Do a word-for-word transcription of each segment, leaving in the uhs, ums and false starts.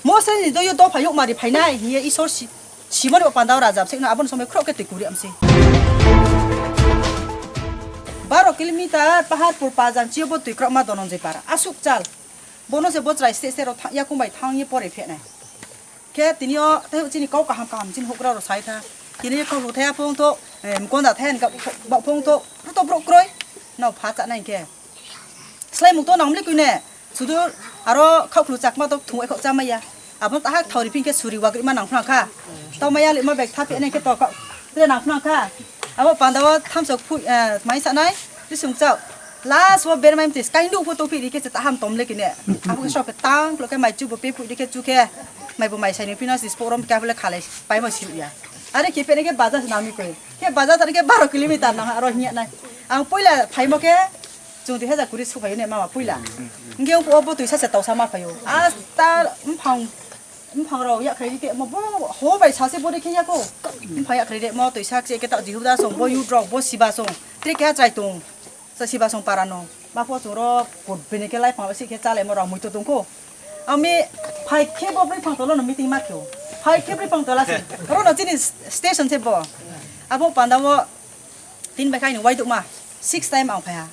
Mosrani doyo dopha yokmari phainai hiye Isor si-, simoni o pandao rajab se no aboni somoi khorok khe twi kuri amsi. Baro kilometer Paharpur Pajan chiyo bo twi krokma Dhananjay Para. Asuk chal. Bono se bo chwrai state state rok tha-, yakung bai thang ye pore phenai. Khe tini o tei chini kok kaham kaham chini hokra rok sai kha. Tini kok lu thaya phung to, em, konda thaya ni kok, kok phung to, to brok kroi. No pha cha nai khe. Slai muk to nang mli kuine. Sudu aro khaukhlu chakma to thung khok cha maya. Abo ta hak thauri phin khe suri wagri ma nang phang kha. To maya le ma bek tha phe nai khe to kok. Tre nang phang kha. Abo panda o thamsok phu, eh, mai sa nai. Bisung chao. Last o bermai mtis kaindu pho tophi ri khe se taham tom le kine. Abo khe sok tang klo khe mai chu bo pe phui ri khe chu khe. Mai bo mai sai ni pina si sporom kya bole khalai pai mo si ya. Are khe pe ne khe baza se nami koi. Khe baza thar khe baro kilometer nang aro hinya nai. Ang poila phai mo khe chung dui hajar kuri su phai ne mama poila. Nge o bo tui sa se tau sa ma phai o. Asta mphang Mphang rok yakhrai ri te mo bo ho bai sa se bo de khe ya ko. Mphang yakhrai de mo twi sak se ke ta jihuda song bo yut rok bo siba song. Tre kya chai tung. Sa siba song para no. Ma po chung ro kut bini ke lai phang si khe chale mo rok mui to tung ko. Ami phai khe bo bri phang tolo no meeting ma khe o. Phai khe bri phang tola se. Ro no chini station se bo. Abo panda o tin bai khai ni wai duk ma. Six time ang phai ha.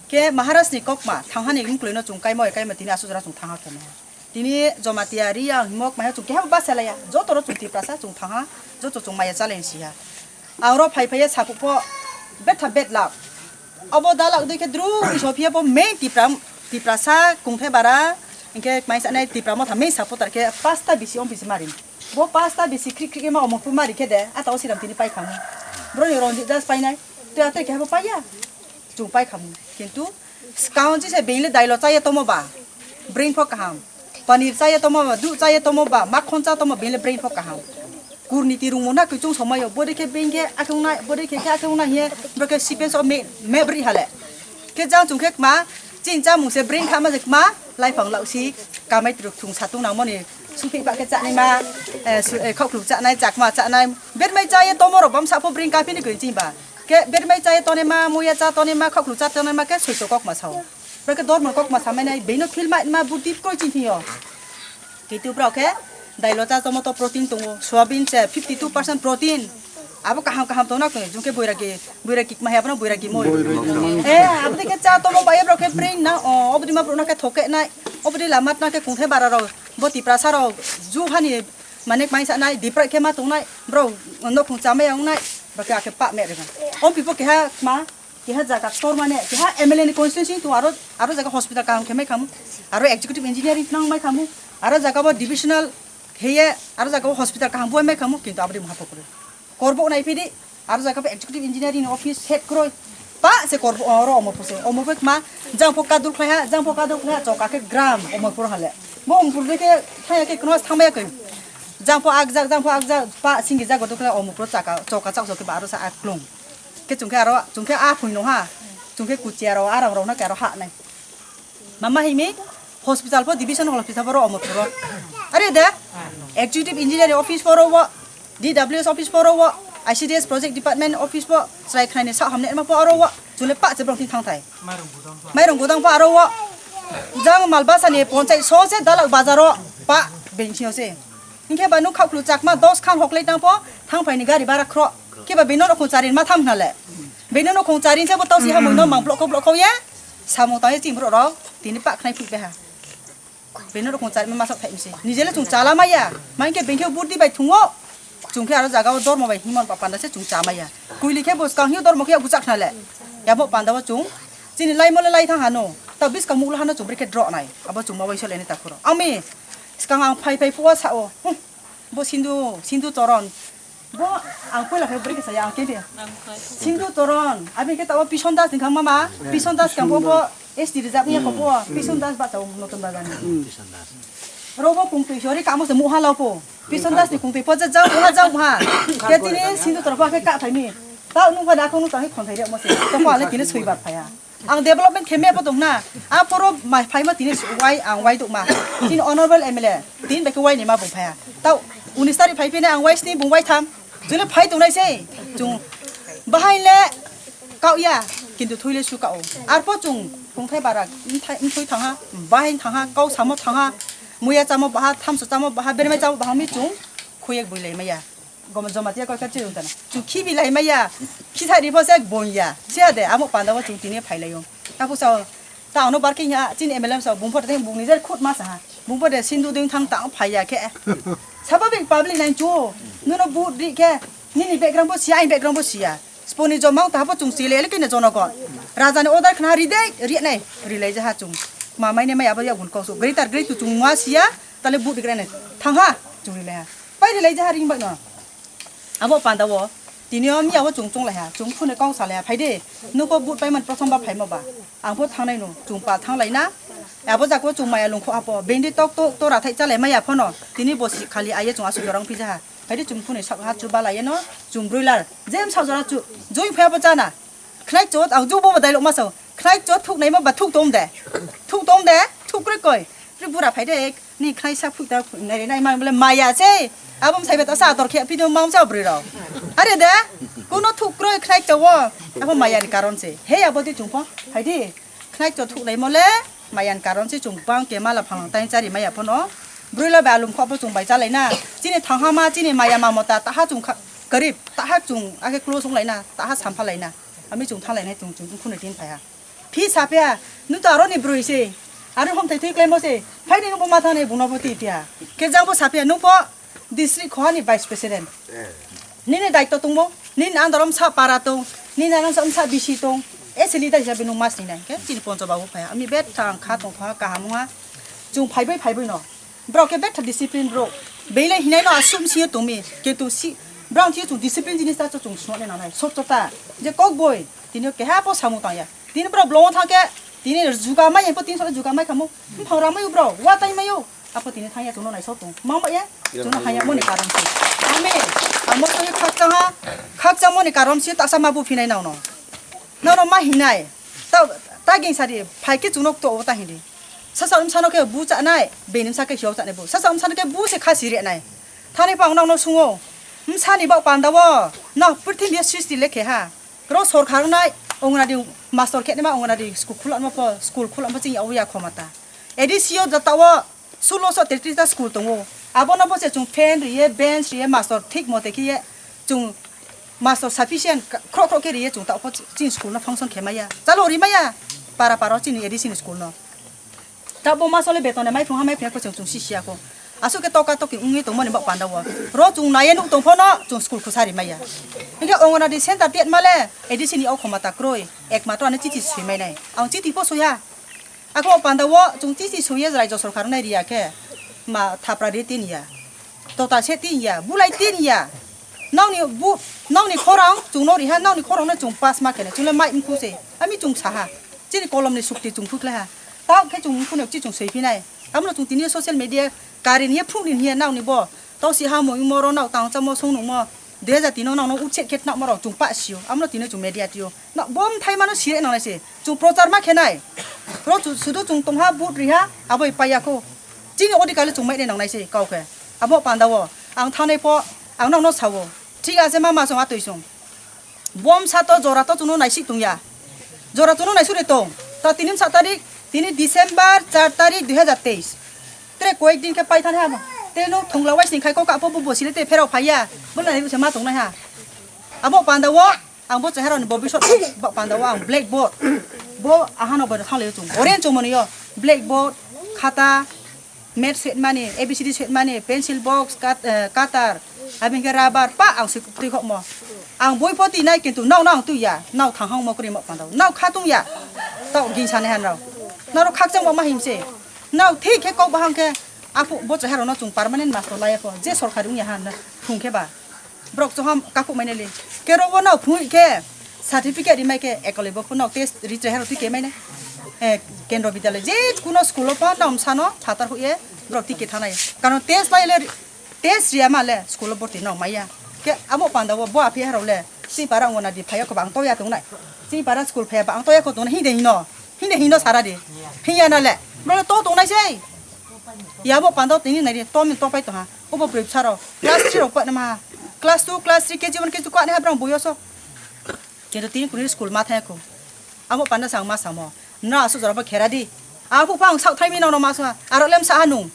Ke Maharaj ni kok ma thang ha ni mkloi no chung kai mo kai ma tini asu jora chung thang ha khe mo. Tini Jamatia, Riang, Himok, maya chung keha ba selaya. Joto ro chung Tiprasa chung thangha, joto chung maya chale siya. Ang ro phai phai sapuk pho betha bet lak. Abo dalak dui khe dru Sophia bo main Tipra, Tiprasa kungthe bara. Hingke mai sanai Tipra mo tha main supporter khe pasta bisi om bisi mari. Bo pasta bisi krik krik ma omong pu mari khe de. Ata o siram tini pai khamu. Bro ni Ronjit Das painai. Tu ate keha bo paiya. Chung pai khamu. Kintu Skang si se being le dailo chaya tomo ba, brain pho kaham. Paneer chaya tomo ba, dudh chaya tomo ba, makhon cha tomo being le brain pho kaham. Kurniti rungmo na kuchung somayo, bode khe being khe akhung nai, bode khe khe akhung nai hiye, bro khe sipes o me, me bri hale. Khe jang chung khe kma, chini chamung se brain kha ma je kma, lai phang lau si, kamai truk thung satung nang moni, suphi pa khe chanai ma, eh, su, eh, khok thuk chanai, chakma chanai, bermai chaya tomo ro bam sa pho brain kaphi ni koi chini ba. Khe bermai chaya tonema, muya cha tonema, khoklu cha tonema khe soito kokma sao. Bro khe dormo kokma samai nai, beino phil mai ma budhi kroi chini yo. Kitu bro khe dailo cha tomo to protein tongo, soyabin se fifty two percent protein. Abo kaham kaham tona koi, jung khe boiragi, boiragi ma hebo boiragi moi. Eh, abo de khe cha tomo bai bro khe brain na, o, obdi ma bro na khe thoke nai, obdi lamat na khe kungthe bara ro, bo Tiprasa ro, ju hani manik mai sa nai, dipra khe ma tong nai, bro, no khung chamai ang nai, bro khe akhe pa me rega. Om pipo keha ma, Keha jaga tor mane, keha M L A ni constituency tu aro, aro jaga hospital kaham khe mai khamu, aro executive engineering nang mai khamu, aro jaga bo divisional heye, aro jaga bo hospital kaham bo mai khamu, kintu abadi maha pokore. Korbo nai phidi, aro jaga bo executive engineering office head kroi, pa se korbo oro omo puse, omo pek ma, jang pho kadur khlai ha, jang pho kadur khlai ha, choka khe gram omo pur hale. Bo omo pur de khe thaya khe knoh thang ya khe. Jang pho ak jak, jang pho ak jak, pa singi jak bodo khlai omo pur chaka, choka chak chok khe ba aro sa ak klung. Khe chwng khe aro, chwng khe a phwino ha, chwng khe kuchia rok, a rang rok no khe aro ha nai. Mama himi hospital pho, division hospital pho ro omo phuro. Are de, executive engineering office pho ro wo, D W S office pho ro wo, I C D S project department office pho, chwrai khnai ni sa hamne ma pho aro wo, chwng le pa che bwrok thing thang thai. Mairung gudang pho aro wo, jang malbasa ni ponchai so se dalak bazar o pa benchi o se. Hinkhe ba nuk khaklu chakma dos khan hoklai tang pho, thang phai ni gari bara khro. Khe ba bini no khung charin ma tham hna le. Bini no khung charin se bo tau si ha mui no mang blok kho blok kho ye. Samung tang ye ching bro rok. Tini pak khnai phik beha. Bini no khung charin ma sok thai mse. Nijele chung chala maya. Main khe bengkhe burdi bai thungo. Chung khe aro jaga o dormo bai himon pa panda se chung cha maya. Kuili khe bo skang hiu dormo khe guchak hna le. Yabo panda o chung. Chini lai mo le lai thang hano. Tau bis ka mukla hano chung bri khe dro nai. Abo chung ma bai so le ni ta khoro. Ami skang ang phai phai phuwa sa o. Hmm. Bo Sindhu, Sindhu Choron. Bo ang poila khe bwrwi khe saya ang khe de. Sindhu Choron. Abi khe tabo Pison Das ni khang mama. Pison Das kang bo bo S T reserve ni ko bo. Pison Das ba tabo Notun Bazar ni. Ro bo kung twi sori kamo se muha lao po. Pison Das ni kung twi po ja jang ha jang ha. Khe tini Sindhu Choron pho khe ka thai mi. Tao nung pha da khong nung tang khon thai re mo se. To pho ale tini sui bar phaya. Ang development khe me bo tong na. A poro mai phai ma tini wai ang wai duk ma. Tini honorable M L A. Tin bai khe wai ni ma bung phai ha. Tau unis tarik phai phine ang wai sni bung wai tham. Jule phai tong nai sei. Chung bahai le kau ya. Kintu thui le su kau. Arpo chung kung thai bara. Nthai nthoi thang ha. Bahai thang ha. Kau samo thang ha. Muya chamo baha, thamso chamo baha, bermai chamo baha mi chung khuyek bui lai maya. Gomo joma tiya koi kha chirung tana. Chung khibi lai maya. Khisa ri pho se bonya. Siya de amo panda wo chung tini phai lai yo. Tapu sa ta ano bar khe ya chini M L A sa bung pho de bung ni jer khut ma sa ha. Bung pho de sindu ding thang tang phai ya khe. Sababik public nai chu. Nuno vote ri khe. Nini background bo siya, ai background bo siya. Sponi jomang ta bo chung chile le kine jonokon. Raja ni order khna ri dei, ri nai, ri lai jaha chung. Ma mai ne mai abo ya gun kok so. Greater great chung ma siya, tale vote ri nai. Thang ha, chung ri lai ha. Pai ri lai jaha ring bak no. Abo panda wo, tini o miya wo chung chung lai ha. Chung phune kong sa lai ha. Phai de, nuko vote pai man prothom ba phai mo ba. Ang pho thang nai no, chung pa thang lai na. Abo jako chung maya lung kho apo. Bendi tok tok to rathai cha lai maya pho no. Tini bo si khali aye chung asu jorang phi jaha. Phai de chung phune sak ha chu ba lai no. Chung broiler. Jem sa jora chu. Joi phai abo cha na. Khnai chot ang ju bo bodai lok ma sao. Khnai chot thuk nai ma ba thuk tom de. Thuk tom de. Thuk kroi koi. Pri bura phai de. Ni khnai sa phui ta phui nai nai ma bole maya se. Abo msai beta sa tor khe phi do ma sa bri rao. Are de. Kuno thuk kroi khnai chawo. Abo maya ni karon se. He abo de chung pho. Phai de. Khnai chot thuk nai mo le. Maya ni karon se chung bang ke mala phalang tai chari maya pho no. Broi lo ba alum kho pho chung bai cha lai na. Chini thang ha ma chini maya ma mota ta ha chung kha. Karib ta ha chung ake close ong lai na. Ta ha sampha lai na. Ami chung tha lai nai chung chung khune tin phai ha. Phi sapya, nung to aroni broi se, aro hom thai thai klaimo se, phaini nungbo matha nai buno bo twi tiya. Khe jang bo sapya, nung po district khoha ni vice president. Nini daitto tongmo, nini andor omsa para tong, nini andor omsa bisi tong, ese leader hisabe nung mas ni nai, khe chini poncho babu phaya. Ami bet thang kha tong kha kaham wngha, chung phaibai phaibai no. Borok khe betha discipline borok. Belai hinai no aswk sio tongmi. Kintu si borok thio chung discipline jinis ta chung swnam nanai. Sotto ta. Je kok boi. Tini keha po samung tang ya. Tini borok blong thang khe tini juga mai po tin sala juga mai khamu. Phang ramai borok. Wa tai mai o. Apo tini thang ya chung no nai sok tong. Mang ba ya. Chung no haya moni karon si. Ame. Amo to khakchang ha. Khakchang moni karon si ta sama bu phinai nau no. Nau no ma hinai. Ta ta ging sari. Phai khe chung no to o ta hindi. Sasa wng sano khe bu chanai, bini bwsa khe hiyo chanai bu. Sasa wng sano khe bu se kha siri nai. Thani pang nang no sungo. Wng sani bak panda wo. No purthimbi sristi lekhe ha. Ro sorkar nai ongnadi master khe ma ongnadi school khulak ma po, school khulak ma ching ya khomata. A D C o jata wo sulo so tetis ta school tongo. Abo no bo se chung fan riye, bench riye, master thik mote khe ye chung master sufficient khro khro khe riye chung ta po ching school no function khe maya. Chalo ri maya. Para para chini A D C ni school no. Ta bo ma sole beton mai phung ha mai phung ko chung chung si siya ko. Asu ke toka toki ungwi tong mani bak panda wo. Ro chung naye nuk tong phono chung school khusari maya. Inge ongona di center tiat male A D C ni o khoma ta kroi. Ek mato ane chichi sui mai nai. Ang chichi po suya. Ako panda wo chung chichi suya rajya sorkar nai riya ke. Ma thapra ri tin ya. Tota se tin ya, bulai tin ya. Nokni bu, nokni khorang chung no riha, nokni khorang no chung pass ma kene, chung le mai mkhu se. Ami chung saha. Chini kolom ni sukti chung phukle ha. Tao khe chung mkhu ne chi chung sui phinai. Amno chung tini social media kari ni phung ni hiya nokni bo. Tao si ha mo imo ro nok tang chamo song nung mo. Dui hajar tino nokno utse khet nokmo rok chung pa sio. Amno tini chung media tio. No, bom thai mano sire nang se. Chung prochar ma khenai. Ro chu sudu chung tongha but riha aboi paya ko. Chini odikale chung mai nang nai se kau khe. Abo panda wo ang thanai po ang nokno sawo. Thik ase ma ma song atoi song. Bom sa to jora to chuno naisik tong ya. Jora chuno naisuk re tong. Ta tini sa tarik, tini December char tarik dui hajar teis. Tre koyek din khe pai thani ha. Te no thongla wai sing khai ko ka po bo bosile te pherok phai ya. Bo nai se ma tong nai ha. Abo panda wo ang bo chehara ni bobisot bo panda wo ang blackboard. Bo ahano bo thang le chung. Orange chung mani yo. Blackboard, khata, Math sitmani, A B C D sitmani, pencil box, cut-, eh, cutter, abini khe rubber, pa ang se twi khokmo. Ang boi pho twi nai, kintu nokno ang twi ya, nok thang hangmo kwrwi ma panda, nok kha tung ya, tok gin sani han rok. Norok khakchang bo ma him se, nok thik khe kok bahang khe, aphuk bo chehara no chung permanent master lai ya pho, je sorkari wng ya han na, thung khe ba. Borok choham kakhuk mai nai le. Kero bo no phunui khe certificate rimai khe ekole bo phunuk test ri chehero tike mai nai. Eh, kendro bidyaloi je kuno school o pa nom sano phatar huye borok tike thanai. Karon test lai le test riya ma le school o borti no maya. Ke amo panda bo bo aphi haro le si para ngona di phaya ko bang toya tung nai. Si para school phaya bang toya ko tung hinde hino. Hinde hino sara di. Hiya na le. Bro to tung nai sei. Yabo panda tini nai di to min to pai to ha. Obo bwrwi bwsarok class three rok painama, class two, class three, K G one, K G two kwani ha borok boyoso. Kintu tini kuni school ma thangya kho. Amo panda sa ang ma samo. No asuk jora bo khera di. Aphuk pha ang sak thaimi nono ma sa. Aro lem sa ha nung.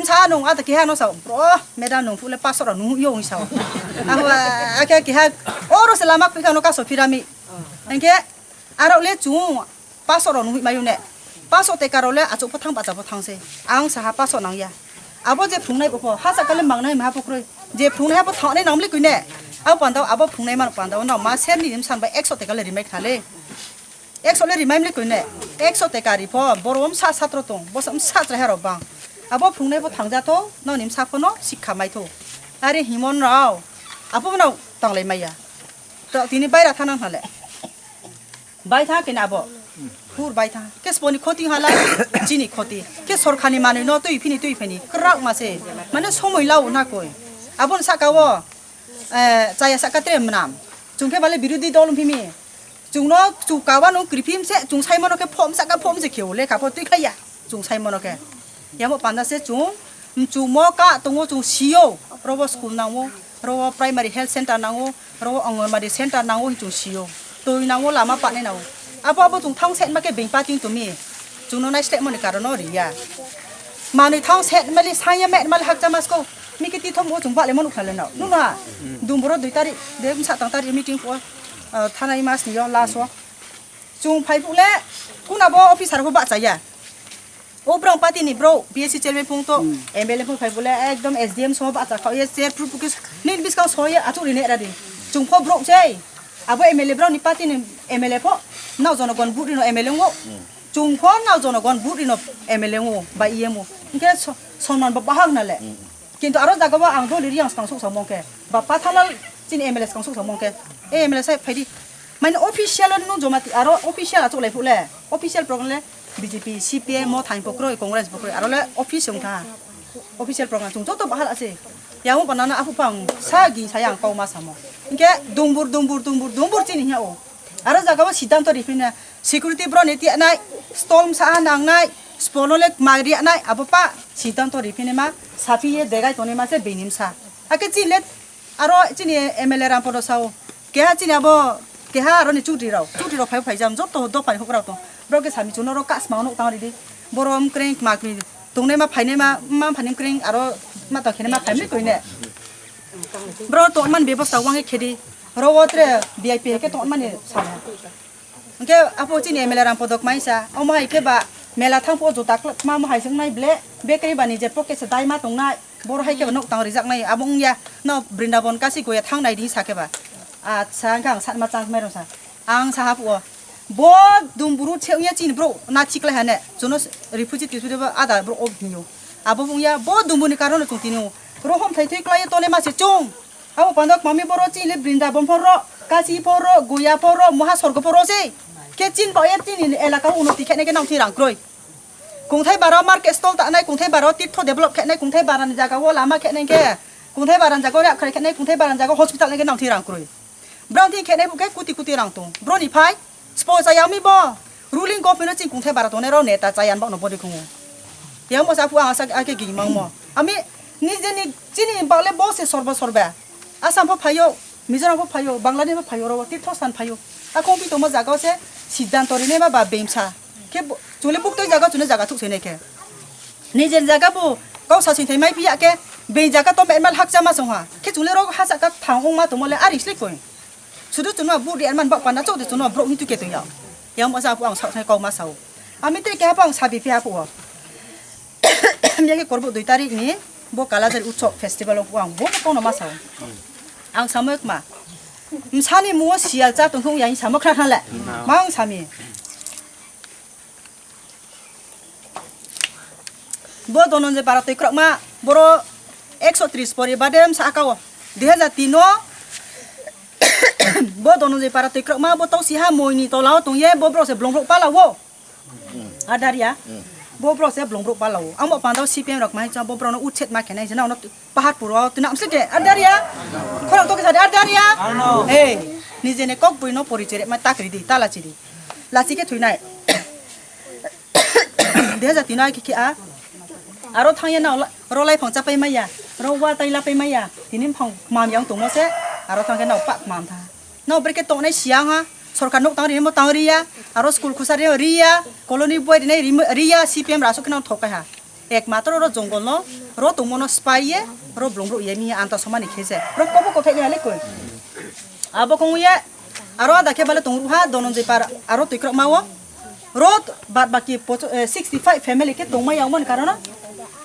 Sa nung ata keha no sa, bro, madam nung phule pasok rok nung yo sa. Ako akhe keha oro se lama phika no kaso phirami. Engke arok le chung pasok rok nung mayu ne. Pasok te karo le achuk photang bacha photang se. Ang saha pasok nang ya. Abo je phungnai bo pho, ha sakale mangnai maha pho kroi. Je phungnai ha pho thangnai nang le koi ne. Abo pandao, abo phungnai man pandao no ma ser ni nim san bai ekso te kale rimai khale. Ekso le rimai mle koine, ekso te kari pho, boro msa satro tong, bosa msa chrai harok bang. Abo phungnai bo thangja tho, noni msa pho no sikha mai tho. Are himon rao, abo no tanglai maya. To tini baira thanang hale. Bai tha kene abo. Hur bai tha. Ke sponi khoti hala, chini khoti. Ke sorkhani manui no tui phini tui phini. Krak ma se. Mane somoi lau na koi. Abo saka o, eh, chaya saka tre mnam. Chungke bale birodi dol phimi. Chungno chu kawa nung kriphi mse, chung sai mano khe phom saka phom se kheo lekha pho twi khaiya. Chung sai mano khe. Yamo panda se chung, chung mo ka tongo chung sio, robo school nango, robo primary health center nango, robo anganwadi center nango hin chung sio. Twi nango lama pane nango. Abo abo chung thang set ma khe beng pating tumi. Chungno nai step mani karono riya. Manwi thang set mali sanya met mali hakcha masko. Miki tithom bo chung bale manu khale no. Nuna. Dumboro dui tarik, de sa tang tarik meeting pho. Ah, thanai mas ni yo last o. Chung phai phuk le, kuna bo officer bo bahcha ya. O brong party ni bro, B S C chairman phung to, M L A phung phai bole, ekdom S D M so bahcha khao ye, chair phru phuk ni biskang so ye, achuk ri ne ra di. Chung pho bro chei. Abo M L A bro ni party ni M L A pho, nao jonogon vote ri no M L A ngo. Chung pho nao jonogon vote ri no M L A ngo, ba E M o. Hingke so-, sonman bo bahag na le. Kintu aro jaga bo ang doli riyang skang sok samong khe. Ba Pathalal chini M L A skang sok samong khe. E M L A sai phaidi. Mane official no joma ti aro official achuk lai phuk le. Official program le B J P, C P M mo thain pokro, Congress pokro. Aro le office wng tha. Official program chung joto bahal ase. Yang banana apu pang sa gi sayang kau ma samo. Hingke dumbur, dumbur, dumbur, dumbur chini hiya o. Aro jaga bo siddhanto ripina. Security bro ni tiya nai, stol msa nangnai, spono le magriya nai, abo pa siddhanto riphinima, sapi ye degai tonima se benim sa. Ake chini le aro chini M L A Rampodo sao, keha chini abo, keha aro ni chudri rao, chudri rao phai phai jam, joto dophani huk rao tong. Bro ke sami chuno ro kasma nuk tang ridi, boro mkreng magri, tongnai ma phainai ma, ma phani mkreng aro ma to khene ma phaimni koine. Bro tongman bebosta wangwi khedi, ro wo tre V I P ke tongmani sana. Hingke apo chini M L A Rampodo kmaisa, omo hai khe ba mela thangphuo juta klwkma mo hai se wngnai ble, bakery ba nije pocket se daima tongnai, boro hai khe ba nok tang rijaknai, abo wngya, no Brindabon kasi goya thangnai di sa khe ba. Acha, hingke ang sanma chang mai rw sa. Ang saha phuo, bo dumburu the wngya chini bro, na thiklai hane, jono refugee tisuri bo ada bro ob hinyo. Abo wngya, bo dumbuni karon chwng tini o. Rohom thai thwi klai tole ma se chwng. Abo pandok mami boro chini le Brindabon phoro, Kasi phoro, Goya phoro, Moha Sorgo phoro se. Khe chin ba ye chini elaka unnoti khe nai khe nang thwi rang kroi. Kungthai bara market stall ta nai, kungthai bara tirtho develop khe nai, kungthai bara ni jaga o lama khe nai khe, kungthai bara ni jaga o yak khe nai, kungthai bara ni jaga o hospital nai khe nang thwi rang kroi. Brang thwi khe nai bu khe kuti kuti rang tong. Bro ni phai. Spo chaya mi bo. Ruling government o chini kungthai bara tongnai rok neta chaya ni bagno body khungo. Yang mo sa phu ang asa ake gini mang mo. Ami nije ni chini bagle bo se sorbo sorba. Assam pho phaio, Mizoram pho phaio, Bangladesh pho phaio, oro tirtho san phaio. Akong pi tongmo jaga o se siddhanto rinai ma ba bemsa. Khe bo, chule buktoi jaga chule jaga thuk se nai khe. Nijer jaga bo kau sa sing thai mai piya khe, beng jaga to metmal hakcha ma song ha. Khe chule rok ha saka thang ong ma tongmo le ari sli koi. Sudu chwngno budi anman bak panda chok de chwngno borok ni tuke tong yao. Yang masa apu ang sak thai kau ma sao. Ami te keha ang sabi phi apu o. Miyagi korbo dui tarik ni bo Kalajari Utsav festival o ang bo kono ma sao. Ang samo ekma. Msani muo sial cha tong thung yang samo khra khna le. Ma ang sami. Bo Dhananjay Para twi kwrwkma boro ekso tris pori bade msa aka o dui hajar tin o bo Dhananjay Para twi kwrwkma bo tausi ha moi ni tola o tong ye bo borok se blong rok pala o. Adaria. Bo borok se blong rok pala o. Amo panda o C P M rok mai cha bo borok no utset ma khenai jena ono Paharpur o twi namsle de, ar daria? Khorang to kisa de, ar daria? Hey, nije ne kok bui no porichoi ma takri di, ta lachi di. Lachi khe thuinai. Dui hajar tin o ai khe khe a. Aro thangya na ro lai phang chapai maya, ro wa tai lapai maya. Tini phang mam yang tongmo se, aro thang khe na pak mam tha. No breke tongnai siang ha, sorkar nok tang ri mo tang ri ya, aro school khusa ri ri ya, colony boy ri nai ri ya, C P M rasuk khe no thok kai ha. Ekmatro ro jongol no, ro tongmo no spy ye, ro blong ro ye mi anta somani khe je. Ro kobo kothai ni hale koi. Abo kong ye, aro ada khe bale tong ruha, Dononjoi par, aro twi krok ma o. Ro bad baki pocho-, eh, sixty five family khe tongma ya mon karono.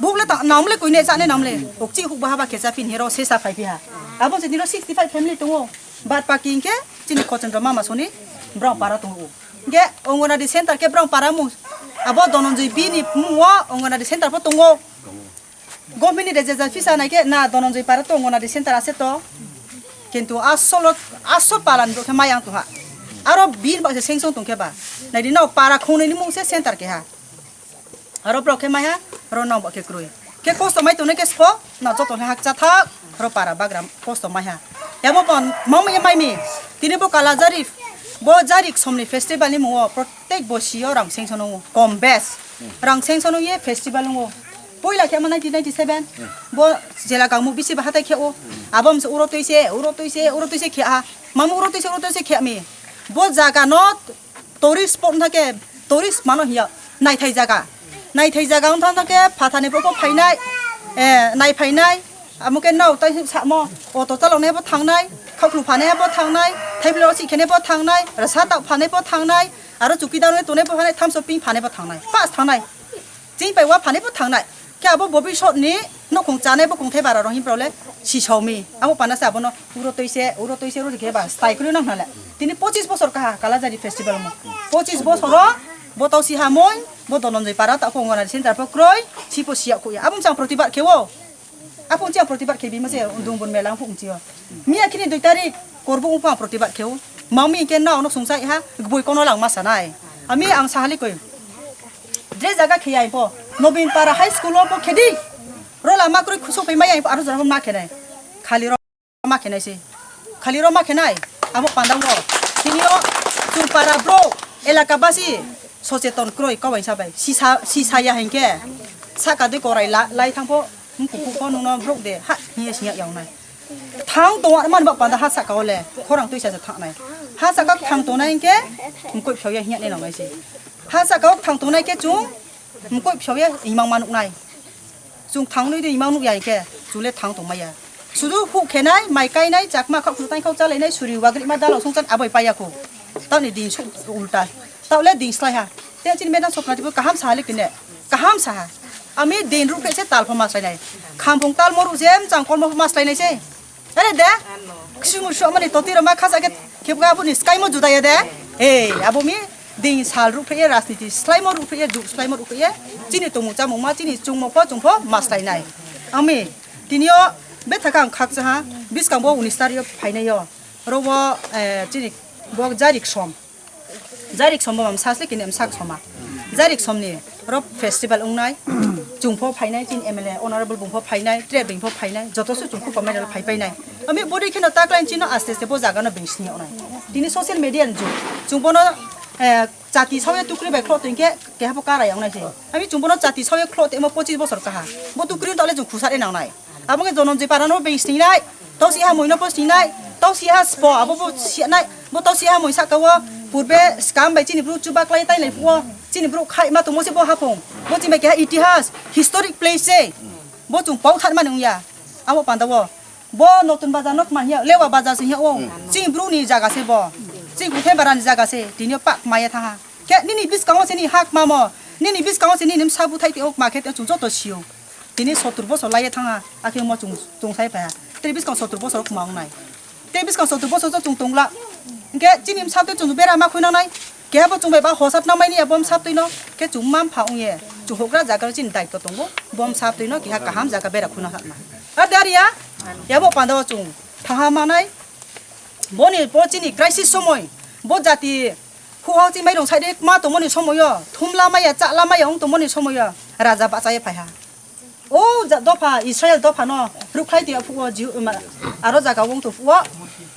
Buk le ta-, nam le koi ne sa ne nam le. Okchi huk baha ba khe sa pin hero se sa phai phi ha. Abo je ni ro sixty five family tongo. Bad baki khe chini Khochendra mama soni brong para tongo. Ge Anganwadi center khe brong para mung. Abo Dononjoi bini mung o Anganwadi center po tongo. Government ni rejeja pisa nai khe na Dononjoi para to Anganwadi center ase to. Kintu asolo, asol palan bo khe mayang tuha. Aro bin ba se seng song tong khe ba. Nai di no para khongnwi ni mung se center khe ha. Aro bro khe maiha, aro nang bo khe kroi. Khe kosto mai tongnai khe spo, na joto le hakcha thak, aro para bagram kosto maiha. Yabo pon, mong ye mai mi, tini bo Kala Jari, bo Jarik somni festival ni mungo, protek bo sio rang seng sono kom bes. Rang seng sono ye festival ngo. Poila khe ma nineteen ninety-seven, bo jela gangmu bisi ba hatai khe o. Abom se uro tui se, uro tui se, uro tui se khe a. Mamu uro tui se, uro tui se khe mi. Bo jaga no tourist spot wngkha khe, tourist mano hiya, naithai jaga. Naithai jaga wngkha khe phathani bo phainai, eh, naiphainai. Amo khe nao tai samo, auto chaloknai bo thangnai, khoklu phanai bo thangnai, thaibilo si khenai bo thangnai, rasa tak phanai bo thangnai, aro chukidar tongnai bo phanai, thamso ping phanai bo thangnai, pas thangnai. Chini pai wa phanai bo thangnai. Khe abo bobisot ni nokhong chanai bo kongthai bara rok himprole sisaumi. Abo pana se abono uro tui se, uro tui se, uro khe ba style kwrwi nang nale. Tini pochis bosor kaha Kalajari festival mo. Pochis bosor o bo tau si hamoi, bo Dononjoi para ta ko ngona center po kroi, sipo siya kuya. Abo chang protibad khe o. Aphung chiang protibad khe bima se dungbo mela phung chio. Miya khini dui tarik korbo ungpha protibad kheo. Mami ke na ono sungsa iha gboi kono lang masa nai. Ami ang sahali koi. Dre jaga kheyai po. Nobin para high school o po khedi. Ro lama kroi khuso phai mai ai po aro jora ma khenai. Khali ro ma khenai se. Khali ro ma khenai. Abo pandang ro. Tini o chwng para bro elaka basi socheton kroi kawai sabai. Sisa sisa ya hengke. Saka de korai la lai thang po. Mkukuk po nungno bruk de ha hiye siya yawnai. Thang tong ar man bak panda ha saka ole khorang tuisa se thangnai. Ha saka thang tongnai ke mkoi phyo ya hiya ne nongnai se. Ha saka thang tongnai ke chung mkoi phyo ya imang manuk nai. Chung thang nui de imang nuk ya ke chule thang tong maya. Sudu hu khenai, mai kainai, chakma khak khultai khau chalainai, suri wagri ma dalo sungchan aboi paya ko. Tani din su ulta. Taule din slai ha. Te chini medam sokna tibu kaham sa halik ne. Kaham sa ha. Ami din ruk se tal pho maslai nai. Khampung tal moru jem chang kolmo pho maslai nai se. Are de. Ksumu so mani toti rama khasa ke khebga buni sky mo juda ya de. Ei, abo mi din sal ruk phe rajniti slai mo ruk phe ju slai mo ruk phe. Chini tomu chamung ma chini chungmo pho chung pho maslai nai. Ami tinio bethakang khakcha ha. Biskang bo unis tario phainai yo. Robo, eh, chini bo jarik som. Jarik sombo mam sasle kini msak soma. Jarik somni ro festival wngnai. Chungpho phainai, chini M L A honorable bungpho phainai, tre bingpho phainai, joto se chungpho pamai phai painai. Ami bodi kheno taklain chino aste aste bo jaga no bengsni onai. Tini social media ni jug. Chungbono, eh, chati sawi tukri bai khlo tingke keha bo karai ongnai se. Ami chungbono chati sawi khlo temo pochis bosor kaha. Bo tukri tole chung khusar e nangnai. Abo khe Jononjoi parano bo bengsninai, tausi ha muino bo sninai, tausi ha spo abo bo sianai, bo tausi ha mui saka o purbe scam bai chini bru chuba klai tai lai phuo, chini bru khai ma tongmo se bo hapung, bo chini bai keha itihas, historic place se, bo chung pau tharmani wngya, abo panda o, bo Notun Bazar no kma hiya, Lewa Bazar se hiya o, chini bru ni jaga se bo, chini Guthai Bara ni jaga se, tini o pak maya thaha. Khe nini biskango se ni hak mamo, nini biskango se nini msa buthai teo kma khe teo chung joto sio. Tini sotur bosor laiye thanga, akhe omo chung, chung sai phaiha. Tei biskang sotur bosor kma wngnai. Tei biskang sotur bosor jo chung tongla. Hingkhe chini msa tei chung bera ma khuina nai. Khe bo chung bai ba hosat na maini abo msa twi no. Khe chung mam pha wngye. Chung hokra jaga chini daityo tongo. Bo msa twi no keha kaham jaga bera khuina hakna. A dariya. Yabo panda o chung thaha manai. Boni bo chini crisis somoi. Bo jati Huhok chini mairung side ma tongmani somoyo, thumla maya, chahla maya wng tongmani somoyo, raja bachaya phaiha. O ja-, dopha, Israel dopha no rukhlai tongya phuo, Jihu-, ma-, aro jaga wng tong phuo,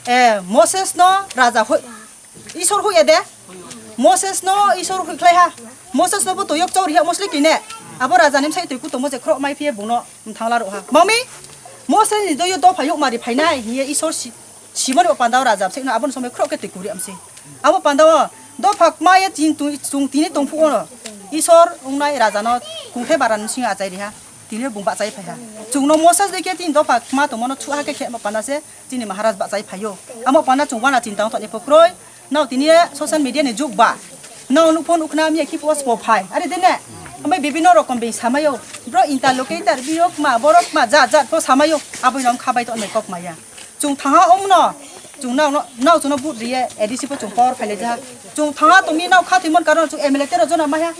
eh, Moses no raja hoi, Isor hoiya de? Moses no Isor hoikhlai ha. Moses no bo toyok chauri ha, Mosle kine. Abo raja ni bwsai twi kutomo je khorok mai phiye bungno mthangla rok ha. Mami, Moses ni doyo dopha yok mari phainai, hiye Isor si, Simoni bo pandao raja bwsai no aboni somoi khorok khe twi kuri amsi. Abo pandao dopha kma ye ching twi, chung tini tong phuo no. Isor wngnai raja no Kungthai bara ni sing achai riha. Tini bung bachai phaiha. Chungno mosas dei khe tini dopha kma tongmano chuha khe khe ma pana se chini Maharaj bachai phaio. Amo pana chung wana chinta wng toni pho kroi. Nao tini social media ni jug ba. Nao nuk phone ukna mi ki post po phai. Are dene. Ambai bibino rokom be samayo. Bro interlocutor biro kma borok kma jat jat po samayo. Aboi nom khabai to ne kok maya. Chung thanga omno. Chung nao nao chung no but riye A D C po chung power phai le ja. Chung thanga tumi nao kha thimon karon chung M L A tero jona maya.